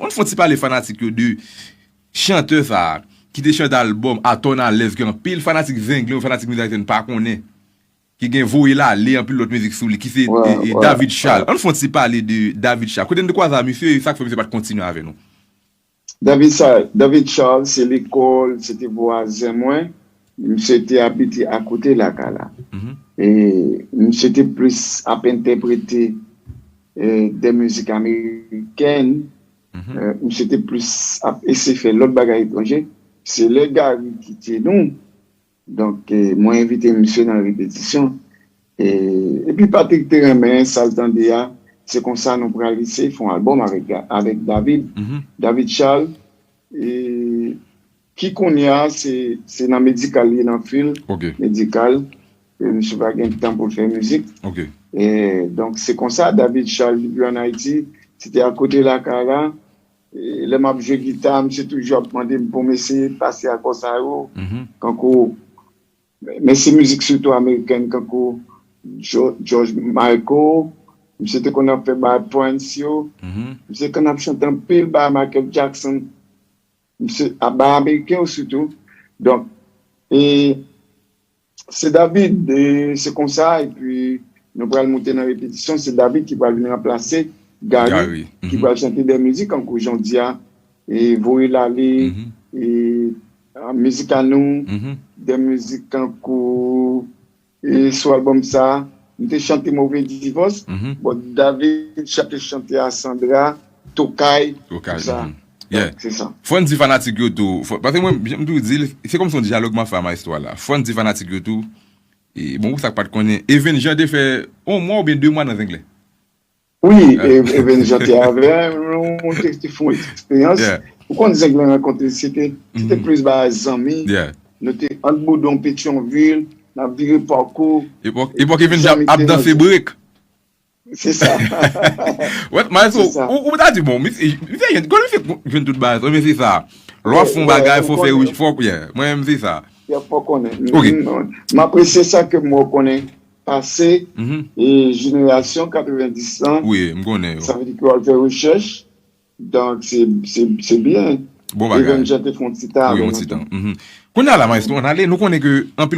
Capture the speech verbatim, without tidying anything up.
Ann fè yon ti pale fanatik yo de chantè sa a, ki te chante albòm Atò n alèz ke anpil fanatik Zenglen, fanatik mizik ayisyen pa konnen, ki gen Voye l ale, anpil lòt mizik sou li, ki se e, e, David Charles. Ann fè yon ti pale de David Charles. Kote n te kwaze a misye, e sa k fè misye pa t kontinye avè nou. David Charles, David Charles, se lekòl, se te vwazen mwen. Misye te abite akote lakay la. E misye te plis ap entèprete e, de mizik amerikèn. E, misye te plis ap eseye fè lòt bagay etranje. Se lè Gary kite nou, donk e, mwen envite misye nan repetisyon. E, epi Patrick te renmen sa l tande a. Se konsa nou pral eseye fè yon albòm avèk, avèk David, David Charles. E, ki kounye a se, se nan medikal li ye, nan fil medikal. E misye pa gen tan pou l fè mizik. E, donk, se konsa, David Charles, depi ann Ayiti, se te akote lakay la. E, lè m ap jwe gita, misye toujou ap mande m pou m eseye pase akò sa yo. Kankou, men se mizik sitou amerikèn, kankou George Michael. Misye te konn ap fè bay Prince yo. Misye konn ap chante anpil bay Michael Jackson. Misye ap bay ameriken yo sitou. Donk, e se David, e se konsa, epi nou pral moute nan repetisyon, se David ki pral vin ranplase Gary, ki pral chante de mizik kankou jan w di a, e Voye l ale, e a, mizik a nou, de mizik kankou, e sou albòm sa, m te chante Move Divòs, bon, David Charles te chante a Sandra, Tokay, tout sa. Se sa. Fò n di fanatik yo tou, paske mwen, jan m toujou di l, se kòm se yon dyalòg m ap fè a Maestro a la. Fò n di fanatik yo tou, e, bon, pou sa k pa t konnen, Even Jean te fè yon mwa oubyen de mwa nan Zenglen. Wi, Even Jean te avè nou, te, te fè yon eksperyans. Ou konn Zenglen rankontre, se te, se te plis bagay zanmi. Nou te ant Boudon, Petyonvil, n ap vire pakou. Epòk, epòk Even Jean ap danse brek. Se sa. Maestro, ou ta di bon, misye, misye, kon misye jwenn tout bagay, men se sa. Lè w ap fè yon bagay, fò fè, fò, mwen menm se sa. Fò konnen. M apresye sa ke m wè w konnen pase, e jenerasyon katrevenndis lan. Wi, m konnen yo. Sa vle di ke w al fè rechèch. Donk, se, se, se byen. Bon bagay. Even Jean te fè yon ti tan avè nou tou. Kounye a la, Maestro, ann ale, nou konnen ke anpil